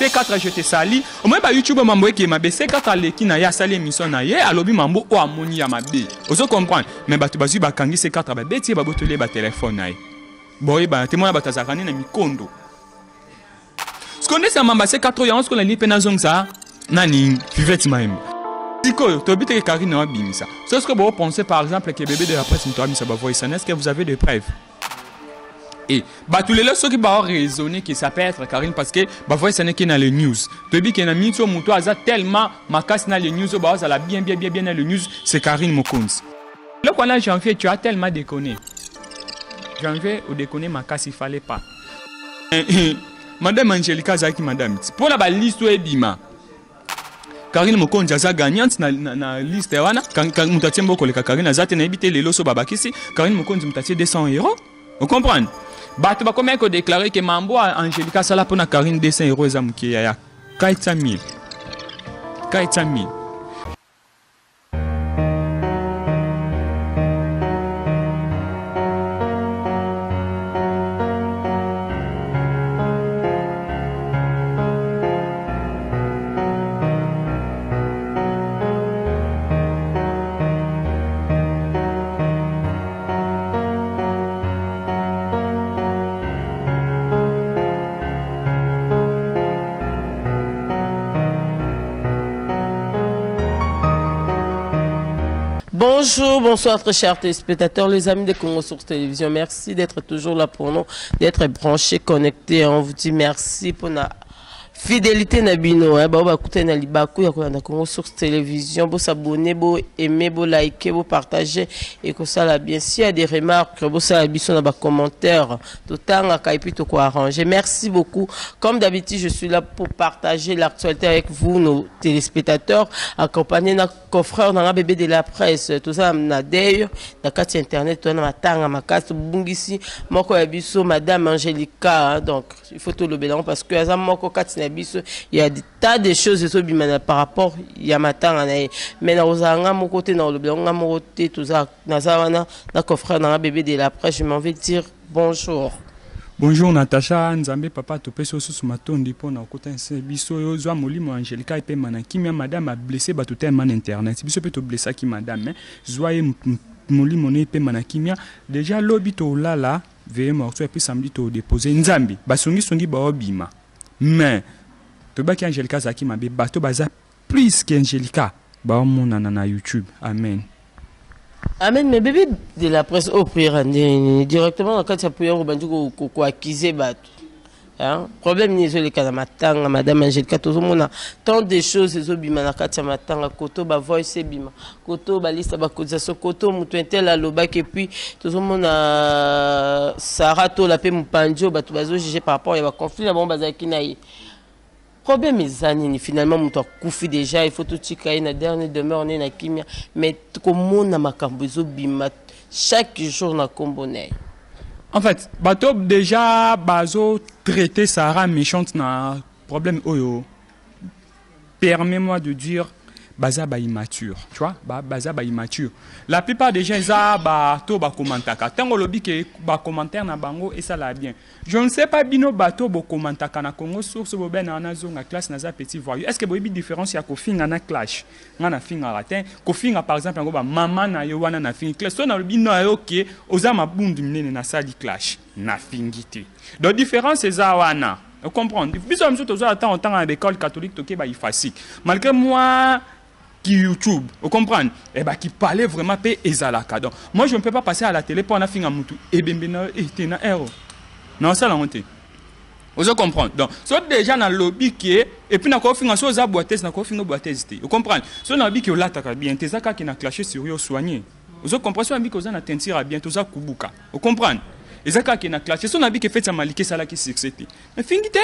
C4 je te sali omoni ba youtube mambo eke mabe. C4 aleki na ye, asali émission na ye, alobi mambo oyo amoni ya mabe, ozo comprendre? Mais bato bazwi, bakangi C4, babeti ye, babotoli ye batelefone na ye. Boyebana te, mona bato azalaka nde na mikondo. Sikoyo ndesi ya mamba C4 oyo yango, sikoyo nalingi mpe nazongisa nani, Fivete Mayembe. Sikoyo toyebi te ke Karine abimisa so. Sikoyo bopense par exemple ke bébé de la presse moto abimisa bavoice, est ce que vous avez des preuves? Et bato lelo soki baoraisonner que ça peut être Karine, parce que bavoice aneki na le news, toyebi ke na miniti oyo moto aza tellement makasi na le news, oyo baozala bien bien bien bien na le news, c'est Karine Mokonzi. Eloko wana, Janvier, tu as tellement déconné. Janvier, odéconné makasi, il fallait pas. Madame Angélika azalaki madame ti mpona baliste oyo ebima, Karine Mokonzi aza gagnante na liste wana. Moto atie mboko koleka Karine aza te. Nayebi te lelo so babakisi Karine Mokonzi, moto atie 200 €. Ocomprendre? Bato bakomaki kodéclarer ke mambo Angélika asala mpona Karine, 200 € eza moke, yaya, 400 000, 400 000. Bonjour, bonsoir très chers téléspectateurs, les amis de Congo Source Télévision. Merci d'être toujours là pour nous, d'être branchés, connectés. On vous dit merci pour la fidélité na bino, hein. Ba ba na libaku ya kolanda Congo Source Télévision, bo s'abonner, bo aimer, bo liker, bo partager et que ça la bien. S'il y a des remarques, bo sala biso na ba commentaires, totanga et puis to ko arranger. Merci beaucoup. Comme d'habitude, je suis là pour partager l'actualité avec vous, nos téléspectateurs, accompagné na confrère na bébé de la presse. Tout ça na d'ailleurs na kati internet to na matanga makasi, tobungisi moko ya biso, madame Angelica, hein. Donc il faut tolobela yango parce que aza moko kati na biso. Il y a des tas de choses ezobima na par rapport ya matanga na ye, mais nakozala nga moko te, na kolobela yango nga moko te. Toza, naza wana na confrère na nga bébé de la presse. Je m'en vais dire bonjour. Bonjour Natacha. Nzambe papa, topesi osusu matondi mpona okota nse biso oyo. Ozwa molimo Angelika epema na kimia. Madame ablesse bato telema na internet, biso mpe toblessaki madame, mais zwa ye molimo no epema na kimia. Déjà lobi tolala veillée mortuaire, puis samedi todépose. Nzambe basongisongi baobima, mais toyebaki Angelika azalaki mabe. Bato baza plus ke Angelika baomonana na YouTube. Amen. Amen. Mais bébé de la presse, oyo prière ndenge directement na kati ya prière obandi koaccuser bato, hein? Problème nini ezoleka na matanga madame Angélika? Tozomona tant de choses ezobima na kati ya matanga, koto bavoice ebima, koto baliste bacotisation, koto moto un tel alobaki, et puis tozomona Sara Tola mpe mopanzi oyo bato bazojuge par rapport ya baconflit na bango bazalaki na ye. Problème eza nini finalement? Moto akufi déjà, il faut totika ye na dernière demeure ne na kimia, mais komona makambo ezobima chaque jour na nkombo na ye. En fait, bato déjà bazo traiter Sarah méchante na problème oyo, permets-moi de dire, baza ba immature, tu vois, ba baza ba immature. La plupart des gens, eza bato bakomantaka ntango olobi ke bacommentaire na bango esala bien. Je ne sais pas, bino bato bokomantaka na Congo Source, bobena nazonga classe, naza petit voyou. Est ce que boyebi différence ya kofinga na clash? Nga na fingaka te. Kofinga par exemple yango bamama na yo wana, na fingi clash. So nalobi na yo ke oza mabundu minene, nasali clash, nafingi te. Donc différence eza wana, comprendre? Biso mosusu tozwa ata otanga na baécole catholique, toke baifasique, malgré moi qui YouTube, vous comprenez? Eh ben, qui parlait vraiment pe ezalaka. Donc, moi je ne peux pas passer à la télé pour nafinga mutu ebembe na ete na ero. Non, ça la honte. Vous comprenez? Donc, so déjà nalobi ke et puis na ko finga so za boîte, na ko finga boîte te. Vous comprenez? So nalobi ke olataka bien, te zaka ki na clasher sur yo soigner. Vous comprenez? So nalobi ke oza na teinture bien, toza kubuka. Vous comprenez? Eza kaka na clasher. So nalobi ke fête ya Malike salaki succès te. Mais fingi te.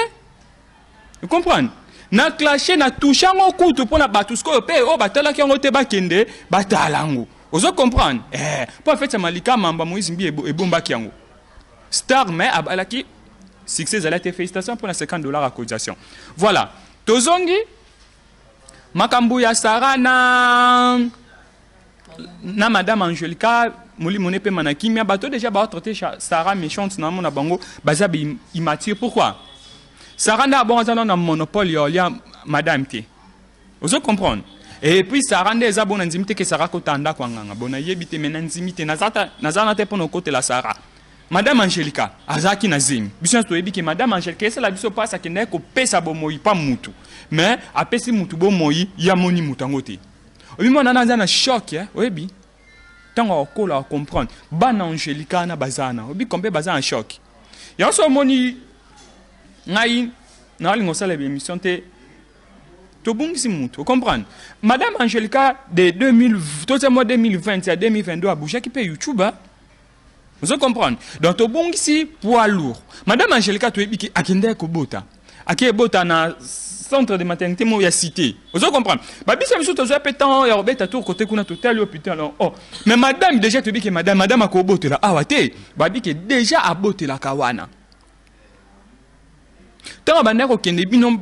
Vous comprenez? Na clashe, na touche yango kutu mpona bato sikoyo mpe oyo batalaki yango te bakende batala yango. Ozo comprendre? Eh, mpo en fait ya Malika, mamba Moïse Mbi ebombaki yango star, mais abalaki succès ezali te. Félicitation mpona 50 $ ya cotisation. Voilà, tozongi makambo ya Sara na madame Angelica, molimo ne pema na kimia. Bato déjà baotraite Sara méchante na mona bango baza immature. Pourquoi? Sara nde abongo aza na monopole ya olia madame te. Ozo comprendre? Et puis Sara nde eza bona ndimi te ke Sara kota ndako ya nganga. Bona yebi te mais na ndimi te naza ta naza na te pona okotela Sara. Madame Angelica azalaki na zemi. Biso nyonso toyebi ke Madame Angelica esala biso mpasi akendaki kopesa bomoi pa mutu. Mais apesi mutu bomoi ye amoni mutu yango te. Oyebi mwana wana aza na choc eh, oyebi? Ntango akokola acomprendre. Bana Angelica wana baza wana. Oyebi combien baza na choc? Yango so omoni ngai nalinga osala émission te tobungisi mutu ocomprendre. Madame Angelica de 2000 totia mwa 2020 ya 2022 abougeaki mpe YouTube hein? Ozo comprendre? Donc tobungisi poids lourd. Madame Angelica toyebi ke akendaki kobota. Ake ebota na centre de maternité moko ya cité. Ozo comprendre? Ba biso biso tozwa pe temps ya kobeta tour côté kuna totali hôpital. Oh, mais madame déjà toyebi ke madame madame akobotela awa te. Babi ke déjà abotelaka wana. Ntango bandaki kokende bino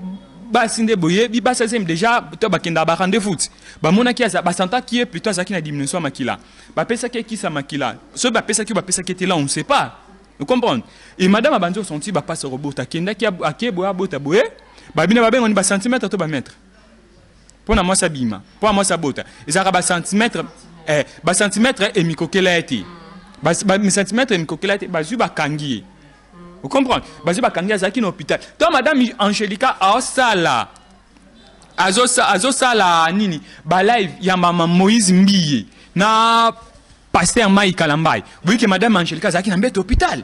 basi nde boyebi basi azemi déjà to bakendaka ba rendez-vous ti bamonaki aza basantaki ye plutôt azalaki na diminution ya makila bapesaki ye kisi ya makila soki bapesaki yo bapesaki ye te là on ne sait pas. Vous comprendre? Et madame abandi osenti bapasi kobota akendaki ake boye abota boye babina babengani ba centimètre to ba mètre mpo na mwasi abima mpo na mwasi abota ezalaka ba centimètre eh, ba centimètre emikokela ye te ba centimètre emikokela ye te bazwi bakangi ye. Vous comprenez? Bazwi bakangi azalaki na hôpital. To madame Angelica aosala azosala nini ba live ya mama Moïse Mbiye na pasteur Mike Kalambay. Vous que madame Angelica azalaki na mbeto hôpital.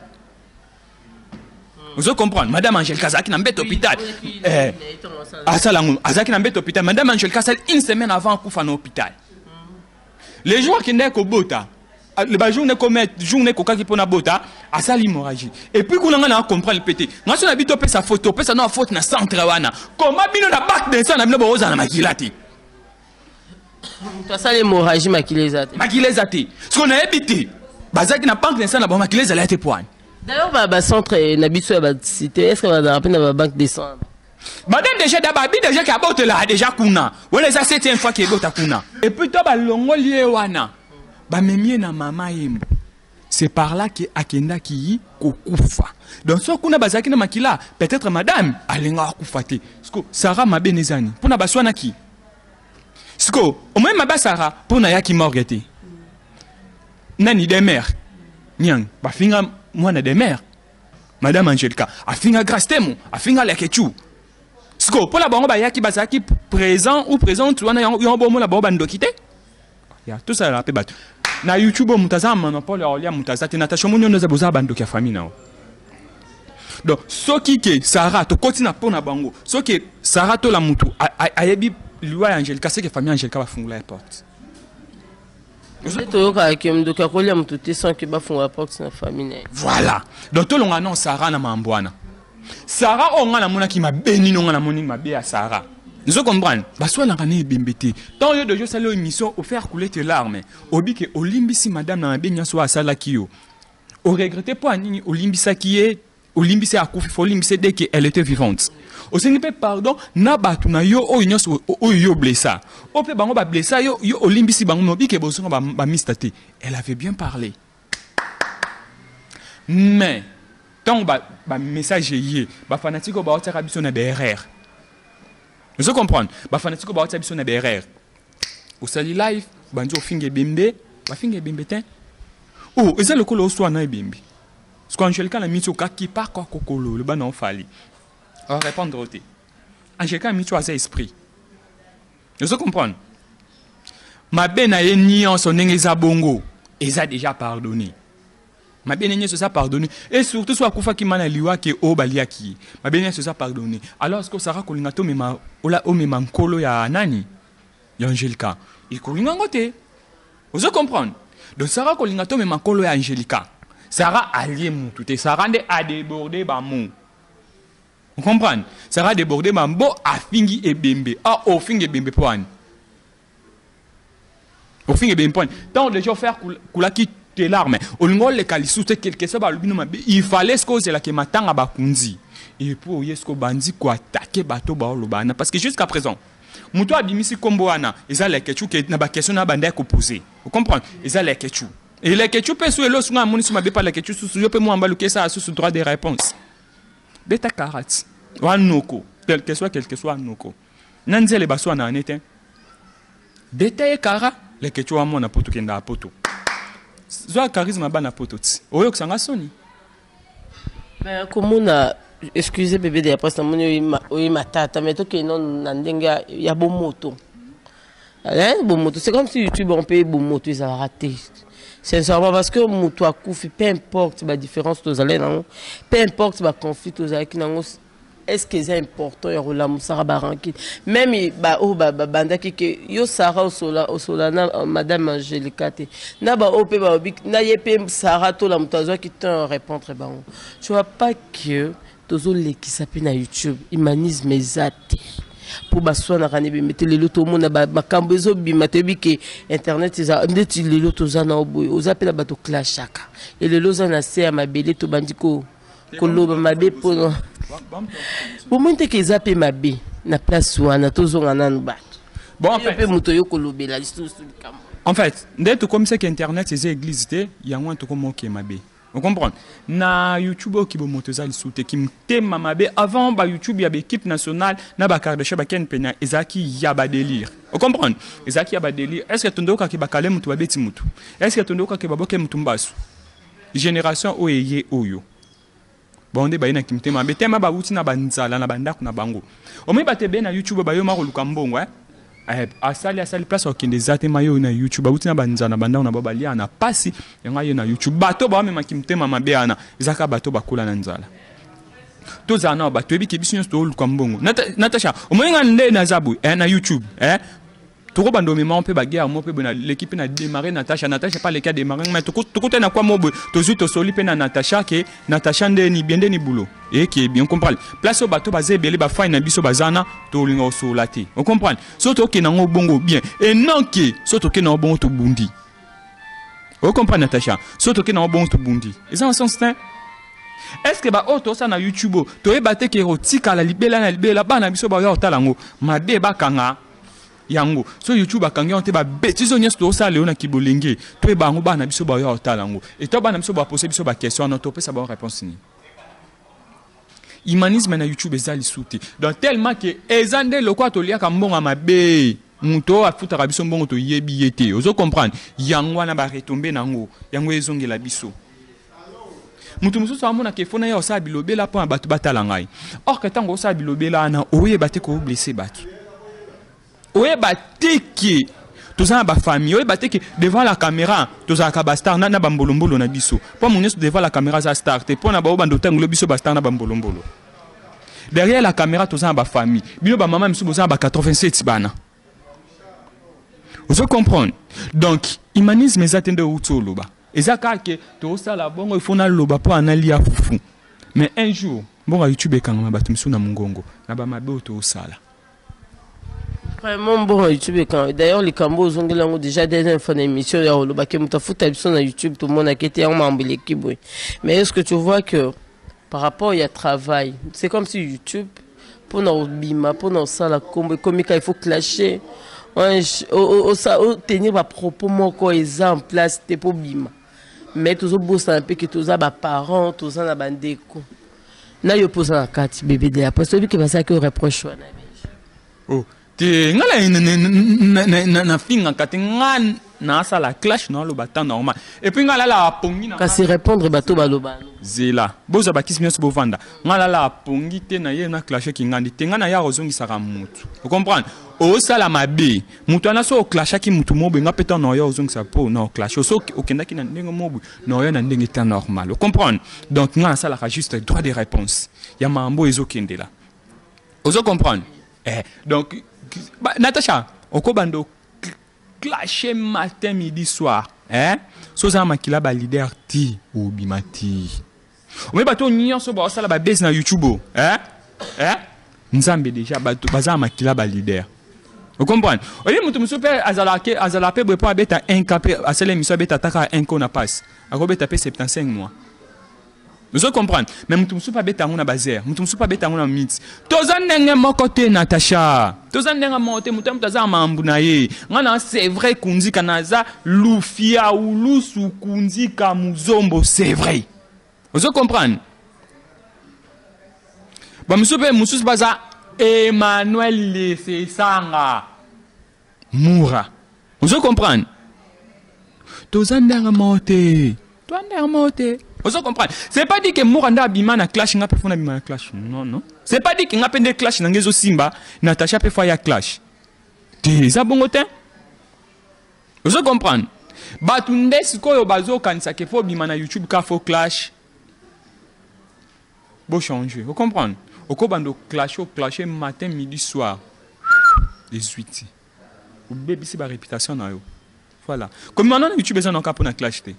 Vous comprenez? Madame Angelica azalaki na mbeto hôpital. Eh, asala ngo azalaki na mbeto hôpital. Madame Angelica asali une semaine avant akufa na hôpital. Les jours akendaki kobota ba jour ne comme jour ne kokaki pona bota asali hémorragie. Et puis kuna nga na comprendre pété. Nga so na bito pesa photo, pesa na faute na centre wana. Comment bino na bac de sang na bino boza na makila te. Moto asali hémorragie makila eza te. Makila eza te. Siko na yebi te. Bazaki na banque de sang na bango makila ezala te poani. D'ailleurs ba ba centre na biso ya ba cité, est-ce que bazala pe na ba banque de sang? Madame déjà da babi déjà ki abotela déjà kuna. Wala eza septième fois ki ebota kuna. Et puis to ba longoli ye wana. Ba memie na mama yembo. C'est par là que akendaki yi kokufa. Donc so kuna bazalaki na makila, peut-être madame alinga akufa te. Siko Sarah mabe nezani. Pona baswanaki. Siko omoni mabe Sarah pona yaki morgue te. Nani demer. Nyang bafinga mwana demer. Madame Angelica afinga Grace Temo, afinga Lekechu. Siko pona bango bayaki bazalaki présent ou présente wana yango bomona bango bandoki te. Ya tout ça la pe bato. Na YouTube moto aza monopole ya olia moto aza te. Natasha moni oyo boza bandoki ya famille nao. Donc soki ke Sarah tokoti na pona bango, soki Sarah tola mutu ayebi liwa ya Angelica, c'est que famille Angelica bafungula ya porte. Nde toyokaka ke ndoki akolia moto te sans ke bafungola porte na famille na ye. Voilà. Donc tolonga non Sarah na mambo wana. Sarah oyo nga namonaki mabe nini nga namoni mabe ya Sarah. Nous comprendre. Baswanaka na ebembe te. Tant yo dejo sali émission au faire couler tes larmes. Obi ke olimbisi madame na mabe nyonso asalaki yo. O regretter po nini olimbisaki ye, olimbisi akufi, faut olimbisi dès que elle était vivante. Osengi pe pardon na bato na yo oyo nyonso oyo yo blessa. O pe bango ba blessa yo, yo olimbisi bango mais obi ke bozonga ba mista te. Elle avait bien parlé. Mais tant ba ba message yé, ba fanatique ba otiaka biso na BRR. Vous comprenez? Ba fanatique ba otiaka biso na BRR. Osali live, banzo ofinga ebembe, bafinga ebembe te. Oh, eza lokola oswa na ebembe. Parce qu'Angelica na miso kaki pa kwa kokolo le bana ofali. On va répondre au te. Angelica miso aza esprit. Vous comprenez? Mabe na ye nyonso ndenge eza bongo, eza déjà pardonné. Mabe na nyonso eza pardonné. Et surtout so akufaki mana liwa ke o baliaki. Mabe nyonso eza pardonné. Alors ce que Sarah kolinga to mema ola o mema nkolo ya nani? Ya Angelica. Ikolinga ngo te. Vous comprenez? Donc Sarah kolinga to mema nkolo ya Angelica. Sarah allié mutu te. Sarah nde a débordé ba mots. Vous comprenez? Sarah a débordé ba mbo afingi ebembe. Ah, ofingi ebembe po ani? Ofingi ebembe po ani? Tant déjà faire kulaki tes larmes. Olingo leka lisusu te quelque soit ba lobino mabe. Il fallait ce que ozela ke matanga bakunzi. Et puis oye ce que bandi ko attaquer bato ba olobana parce que jusqu'à présent muto abimisi kombo wana eza lekechu ke na ba question na banda ko poser. Vous comprenez? Eza lekechu. Et lekechu pe so elo sunga amonisi mabe pa lekechu susu yo pe mwamba lukesa susu droit de réponse. Beta karate. Wa noko, quel que soit noko. Na nzele baswana ne te. Beta ye kara leke wa mwana poto kenda poto. Zwa charisme bana poto ti. Oyokisanga soni. Mais komona, excusez bébé de la presse, namoni oyi matata, mais tokende nano na ndenge ya bomoto. Hein, bomoto, c'est comme si YouTube on peut bomoto ezalaka te, sincèrement, parce que moto akufi, peu importe badifférence tozalaki nango, peu importe baconflit tozalaki nango, est ce que eza important ya kolamusaka barancune? Même baoyo babandaki ke yo Sara osola osola na madame Angélika te, na baoyo mpe balobi na ye mpe Sara tola, moto azwaki temps répondre bango. Tu vois pas que tozolekisa mpe na YouTube, humanisme eza te, mpo baswanaka na ebembe te. Lelo tomona makambo ezobima, toyebi ke internet eza ndeti lelo toza na boye, oza mpe na bato clashaka e lelo oza na se ya mabele, tobandi koloba mabe mpona bomoni teke eza mpe mabe na place wana. Tozonga nanu bato. Bon, en fait, mpe moto oyo kolobela lisusu likambo. En fait, nde tokomisaki internet eza église te, yango wana tokoma oke mabe. Ocomprendre? Na YouTube oyo, kibomoto eza lisusu te, kimotema mabe. Avant bayoutube ya baéquipe nationale na bakardashe bakene pena, ezalaki ya badélire. Ocomprendre? Ezalaki ya badélire. Est ce que tondokaki bakale mutu, babeti mutu? Est ce que tondokaki baboke mutu mbasu? Génération oyo eye oyo, bango nde baye na kimotema mabe tema, bawuti na banzala na bandako na bango. Omoni bato ebele na YouTube bayoma koluka mbongo, eh? Eh, asali place akokende eza te. Ma ye oyo na YouTube awuti na banzala na bandako na bango, balia na pasi, yango aye na YouTube. Bato bawamemaki motema mabe wana, eza kaka bato bakola na nzala. Tozala na bato oyebi ke biso nyonso toluka mbongo. Natasha, omoni nga nde naza boye, eh, na YouTube, eh? Tokobanda omema mpe baguerre mo mpe boye naleki mpe na démarre Natasha, Natasha mpe aleki adémarre, mais tokotana kwa mo boye, tozwi tosoli mpe na Natasha ke Natasha ndeni bien, ndeni bulo eke bien. Comprendre? Place oyo bato baza ebele, bafai na biso baza na tolinga kosolola te. Ocomprendre? So tokende yango bongo bien enonke, so tokende yango bongo tobundi. Ocomprendre, Natasha? So tokende yango bongo tobundi, eza na sens te. Est ce que baoyo tosala na YouTube oyo, toyeba te ke kotikala libela na libela, bana biso baoya kotala yango mabe, bakanga yango? So YouTube akangi yango te, babêtises oyo nyonso tosala lelo na kibolenge, toyeba yango, bana biso baoya kotala yango, eto bana biso bapose biso baquestion wana, topesa bango réponse nini? Humanisme na YouTube eza lisusu te. Donc tellement ke eza nde lokola toliaka mbongo ya mabe, moto oyo afutaka biso mbongo toyebi ye te. Ozo comprendre? Yango wana baretombées nango, yango ezongela biso. Moto mosusu amonaka efo na ye osala bilobela mpo na bato batala ngai. Or ke ntango osala bilobela wana, oyeba te koblesser bato, oyeba te ke toza na bafamille, oyeba te ke devant la caméra tozalaka bastar na bambolombolo na biso, mpo mo nyonso devant la caméra aza star te. Mpo na bao bando otangelo biso bastar na bambolombolo, derrière la caméra toza na bafamille. Bino bamama misusu boza na ba 87 bana. Ozo comprendre? Donc humanisme eza te. Nde outi oloba, eza kaka ke tosala bongo, ifo naloba mpo analia fufu. Mais un jour mbongo ya YouTube ekangama bato misusu na mongongo na bamabe oyo tosala. Vraiment, bon, YouTube quand d'ailleurs likambo ozongeli yango déjà deuxième fois na émission ya olobaki moto afuta biso na YouTube, tomonaki ete yango mambo eleki boye. Mais est ce que tu vois que par rapport ya travail, c'est comme si YouTube mpona obima, mpona osala kombo, ekomi ka il faut clasher, otenir bapropos moko eza en place te mpo bima? Mais tozobosana mpe ke toza baparent, toza na bandeko na yo mpo oza na kati. Bébé de la presse, oyebi ke basalaki reproche wana? Oh te, nga nafingaka te. Nga nasala clash, naoloba temps normal, et puis nga lalaka pongi na Kasi répondre bato baloba. Zela, bozwa bakisi nyonso, bovanda. Nga lalaka pongi te na ye na clashe kingandi te. Nga na ya kozongisaka motu. Ocomprendre? Osala mabe moto wana, so oclashaki motu mo boye, nga mpe ntango na oya ozongisa mpo na oclashe, so okendaki na ndenge mo boye, na oya na ndenge temps normal. Ocomprendre? Donc nga nasalaka juste droit de réponse ya makambo oyo ezokendela. Ozo comprendre? Eh, donc ba, Natacha, okobanda clasher matin, midi, soir, eh? So oza na makila baleader ti obima ti omeyi bato nyonso baosala babese na YouTube o, eh? Eh? Nzambe déjà bato baza na makila baleader. Ocomprendre? Oyebi moto mosusu mpe azalaka mpe boye mpo abeta 1 k, mpe asala émission, abeta ataka 1 ko na passe, akobeta mpe 75 mois. Ozo comprendre? Mais moto mosusu mpe abeta yango na bazer, moto mosusu mpe abeta yango na miti. Toza ndenge moko te, Natacha, toza ndenge moko te. Moto ya moto aza na mambu na ye. Nga na, c'est vrai, Kunzika, naza lufia ulusu Kunzika muzombo, c'est vrai. Ozo comprendre? Bamosusu mpe mosusu baza Emmanuel Lesesanga Mura. Ozo comprendre? Toza ndenge moko te. Toza ndenge moko te. Ozo comprendre? C'est pas dit que Mura nde abima na clash nga mpe fona abima na clash. Non, non. C'est pas dit que nga mpe nde clash na nga ezosimba, Natacha mpe fo aya clash. Te, eza bongo te. Ozo comprendre? Bato nde sikoyo bazokanisa ke fo obima na YouTube ka fo clash. Bo changer, o comprendre? Okobanda o clasher, o clasher matin, midi, soir. Ezwi ti. Obebisi ba réputation na yo. Voilà. Komema na YouTube eza na kaka na clash te.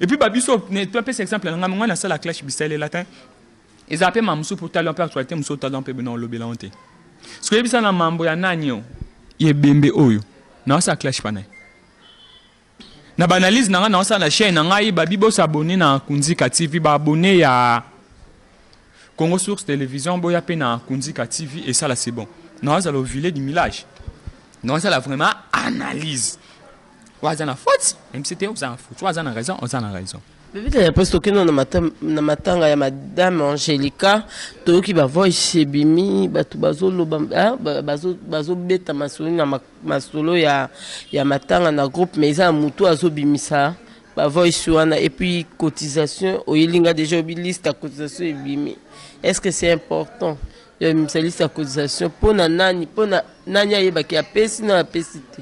Et puis ba biso, to apesa exemple na ngai, ngai nasala clash bisalela te. Eza pe ma mosusu po tala mpe actualité mosusu tala mpe bino olobela ngo te. Soki oyebisa na mambo ya nani yo, ebembe oyo, naosala clash pa na ye. Na ba analyse na ngai naosala na chaîne na ngai, babi bosabone na Kunzika TV, ba abonné ya Congo Source Télévision, boya pe na Kunzika TV et ça là c'est bon. Naozala au village du village. Naosala vraiment analyse. Oza na faute, MCT oza na faute, oza na raison, oza na raison. Bebita ya poste tokende na matanga ya madame Angelica, toyoki ba voice ebimi, bato bazoloba, bazobeta masolo na masolo ya matanga na groupe, mais eza na motu azobimisa ba voice wana. Et puis cotisation oyelinga déjà obi liste ya cotisation ebimi. Est-ce que c'est important ya bimisa liste ya cotisation mpona nani, mpona nani ayebaki apesi na apesi te?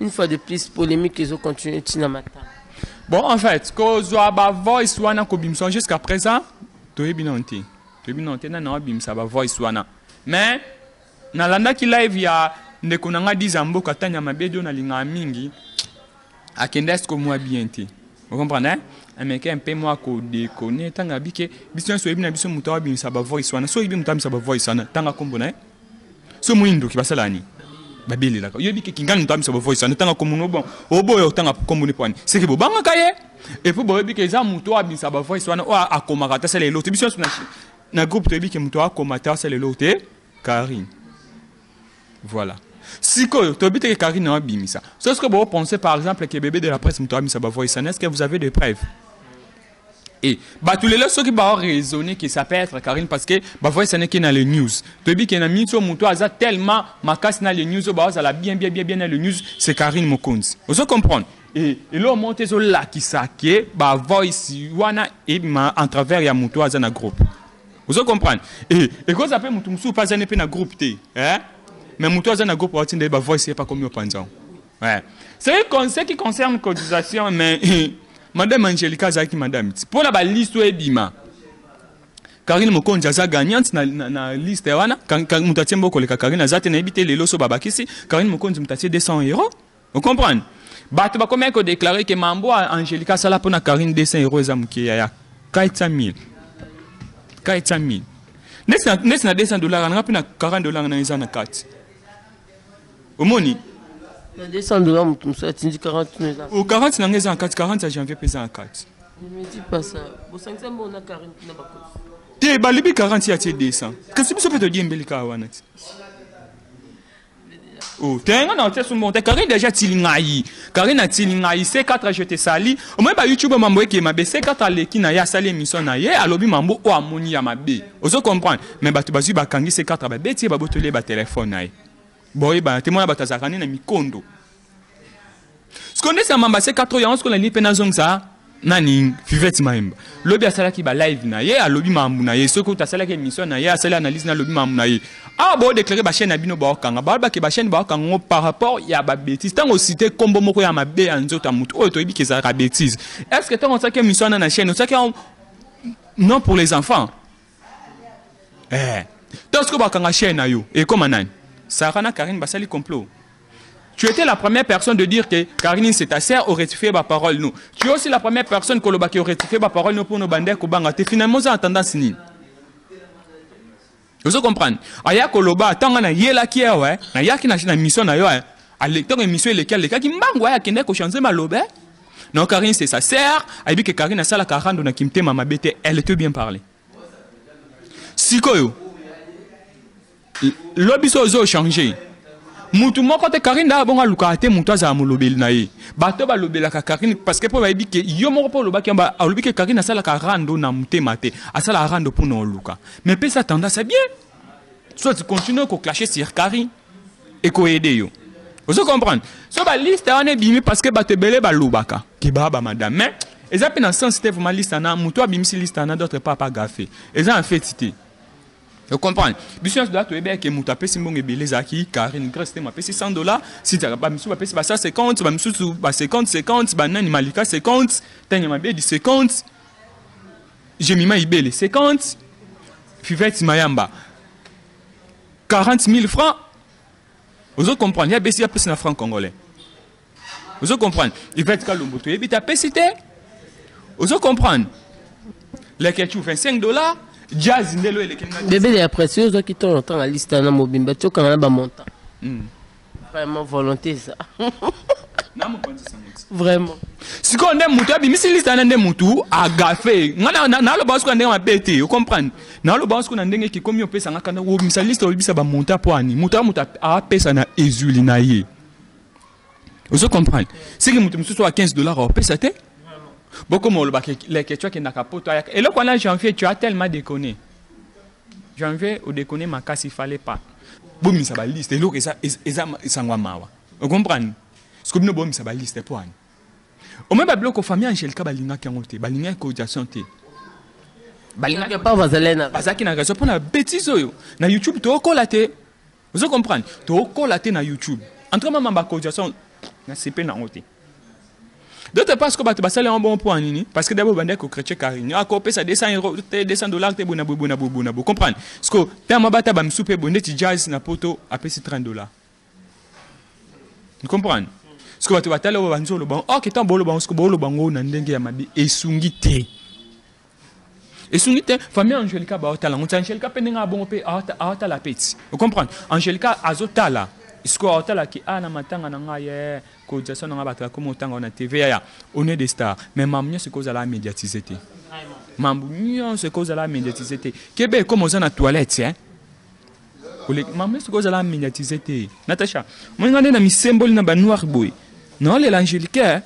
Une fois de plus, polémique ezocontinue ntina matanga. Bon, en fait, kozwa ba voice wana, kobimisa jusqu'à présent toyebi nano te, toyebi nano te nani abimisa ba voice wana. Mais nalandaki live ya ndeko na nga Diza Mboka Tanya Mabedo, nalingaka mingi, akende eske mwa bien te, ocomprendre, hein? Ameke mpe mwa kodekone ntango abike biso nyonso oyebi na biso moto abimisa ba voice wana. So oyebi moto abimisa ba voice wana, ntanga nkombo na ye. So moyindoki basala nini, babelelaka, oyebi ke kingani moto abimisa ba voice wana, ntanga nkombo no. Bon, oboya otanga nkombo ne po ani seke bobangaka ye. Et puis boyebi ke eza moto oyo abimisa ba voice wana oyo akomaka ata asala eloko te. Biso nyonso na groupe toyebi ke moto akoma te, asala eloko te, Karine. Voilà. Sikoyo toyebi te ke Karine abimisa. So ce que vous pensez, par exemple, que bébé de la presse moto abimisa ba voice wana, est-ce que vous avez des preuves? Et bato lelo soki bao raisonner que ça peut être Karine parce que ba voice wana eke na les news, toyebi ke na minso moto aza tellement makasi na les news oyo baozala bien bien bien bien na les news, c'est Karine Mokonzi. Ozo comprendre? Et eloko moko te ezolakisa ke ba voice wana ebima en travers ya moto aza na groupe. Ozo comprendre? Et ekoza mpe moto mosusu mpe aza ne mpe na groupe te, eh? Mais moto aza na groupe aotinda ye ba voice, ye pa komi opanza. Ouais. Ce qui concerne cotisation, mais madame Angelica azalaki madame ti mpona baliste oyo ebima, Karine Mokonzi aza gagnante na liste wana. Moto atie mboko koleka Karine aza te, nayebi te lelo so babakisi. Karine Mokonzi moto atie 200 euros. Ocomprendre? Bato bakomaki kodéclarer ke mambo Angelica asala mpona Karine, 200 euros eza moke, ya 400 000, 400 000. Neti na 200 dollars nanga mpe na 40 dollars na eza na kati, omoni. Na 200 dollars, moto mosusu atindi 40 no eza. O 40 nanga eza na kati, 40 ya janvier mpe eza na kati. Ne me dis pas ça, bosangisa mbongo na Karine mpona bakosi. Te, balobi 40 ya tie 200, kasi biso mpe todiembeli kaka wana ti. Oh, te, nga na otia sumbo te. Karine déjà atili ngai, Karine atili ngai. C4, je te sali. Omoni ba YouTube, mambo eke mabe. C4 aleki na ye, asali émission na ye, alobi mambo oyo amoni ya mabe. Ozo comprendre? Mais bato bazwi, bakangi C4, babeti ye, babotoli ye batelefone na ye. Boyebana te, mwana bato azalaka nde na mikondo. Sikoyo ndesi ya mamba C4 yango, sikoyo nalingi mpe nazongisa nani, Fivete Mayemba. Lobi asalaki ba live na ye, alobi mambu na ye. Soki oto asalaki émission na ye, asali analyse na, alobi mambu na ye. Awa boodéclarer bachaîne na bino, baokanga, balobaki bachaîne, baokanga ngo par rapport ya babêtise. Ntango ocité nkombo moko ya mabe ya nzoto ya motu oyo toyebi ke ezalaka bêtise, est ce que ntango osalaki émission wana na chaîne, osalaki non pour les enfants? Eh. To sikoyo bakanga chaîne na yo, ekoma nani? Sarah na Karine basali complot. Tu étais la première personne de dire que Karine, c'est ta sœur, aurait rectifié ma parole, nous. Tu es aussi la première personne qui aurait rectifié ma parole, nous, pour nos bandes, kobanga. Finalement, ça a tendance ni. Vous comprenez? Aya koloba, tanga na yela ki ouais, na yaki na mission na yo, hein. Ntango émission eleki, alekaki mbangu, aya akende kochanger maloba. Non, Karine, c'est sa sœur. Ayebi que Karine asalaka rando na kimtema mabe te. Elle était bien parlé. Sikoyo lobi so ozo changer. Mutu moko te. Karine daa bongo alukaka te mutu azala molobeli na ye. Bato balobelaka Karine parce que mpo bayebi ke yo moko mpo olobaki yango, alobi ke Karine asalaka rando na motema te, asalaka rando mpona oluka. Mais pesa tendance ya bien, soit tu continue koclasher sur Karine, ekoyede yo. Ozo comprendre? So baliste wana ebimi parce que bato ebele balobaka ke baa bamadame, mais eza mpe na sens te. Vraiment, liste wana, moto abimisi liste wana, d'autre part pa gafe eza en fait te. Ocomprendre? Biso nyonso doa toyebi ke moto apesi mbongo ebele ezalaki Karine. Grace Temo apesi 100 $, Cynthia, bamisusu bapesi ba 150, bamisusu ba 50 50, banani, Malika 50, Tanya Mabedi 50, Jemima Ibele 50, Fivette Mayamba 40 000 francs. Ozo comprendre? Ya besi apesi na franc congolais. Ozo comprendre? Ivette Kalombo, toyebi te apesi te. Ozo comprendre? Lekechu 25 $, Jazz ndelo elekeli nga. Bébé de la presse, oyo ozwaki ntongo ntango liste na mobimba, tiokanga na bamontant. Vraiment, volonté eza. Na mopanzi sango ti. Vraiment. Sikoyo nde mutu abimisi liste wana, nde mutu agafe nga. Naloba sikoyo na ndenge mabe te, ocomprendre? Naloba sikoyo na ndenge kikomi opesanga kanda. Obimisa liste, olobisa bamontant mpo ani mutu a mutu apesa na ezwili na ye. Ozo comprendre? Siki mutu mosusu a 15 $ opesa te, bokoma olobaka leke tu akendaka poto, ayaka eloko wana. Janvier, tu as tellement déconné. Janvier, odéconné makasi, fallait pas bomisa baliste. Eloko eza sango ya mawa. Ocomprendre? Siko bino bomisa baliste mpo ani omoi babiloko. Famille Angélika balingaki yango te, balingaki cotisation te. Quelque part bazalaki na Bazalaki na raison mpona bétise oyo na YouTube. Tookola te, ozo comprendre? Tookola te na YouTube. En tout cas, mama, bacotisation na sepe nango te. D'autre part, que bato basali yango bongo mpo ya nini? Parce que d'abord bandaki kochrétien Karine akopesa 200 € te, 200 $ te, bona boye, bona boye, bona boye. Comprendre? Parce que ntango bata bamisu mpe boye, ndeti Jazz na poto apesi 30 $. Comprendre? Parce que bato batali oyo banzi oloba, ok, ntango booloba yango, siko booloba yango na ndenge ya mabe, esungi te, esungi te. Famille Angélika baotala yango ti. Angélika mpe ndenge abongo mpe aotala mpe ti. Ocomprendre? Angélika azotala sikoyo, aotala ke a na matanga na ngai ye cotisation na ngai, bato bakoma otanga na TV. Yaya, on est des stars, mais mambo nyonso ekozala médiatise te, mambo nyonso ekozala médiatise te. Kebe ekoma oza na toilette, hein? Mambo nyonso ekozala médiatise te. Natacha, moninga nde na misemboli na banoir boye, naolela Angélika, eh?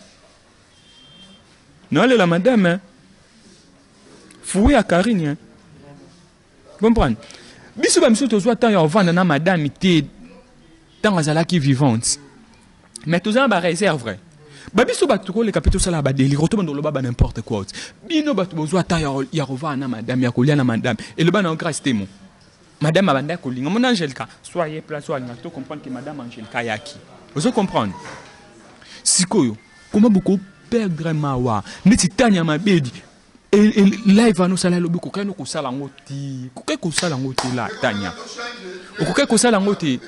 Naolela madame, eh? Fui ya Karine, hein? Comprendre? Biso bamisu tozwa ntango ya kovanda na madame te ntango azalaki vivante, mais toza na baréserve. Babiso bato tokoleka mpe tosala badélire, tobanda oloba ba n'importe quoi. Bino bato bozwa temps ya kovanda na madame, ya kolia na madame, eloba na Grâce Temo, madame abanda kolinga mona Angélika, soit ye place oyo alingaka. To comprendre ke madame Angélika ayaki. Ozo comprendre? Sikoyo koma bokoperdre mawa neti Tanya Mabedi live wana osala, elobi okokaki no kosala yango te, okokaki kosala yango te. La Tanya, okokaki kosala yango te.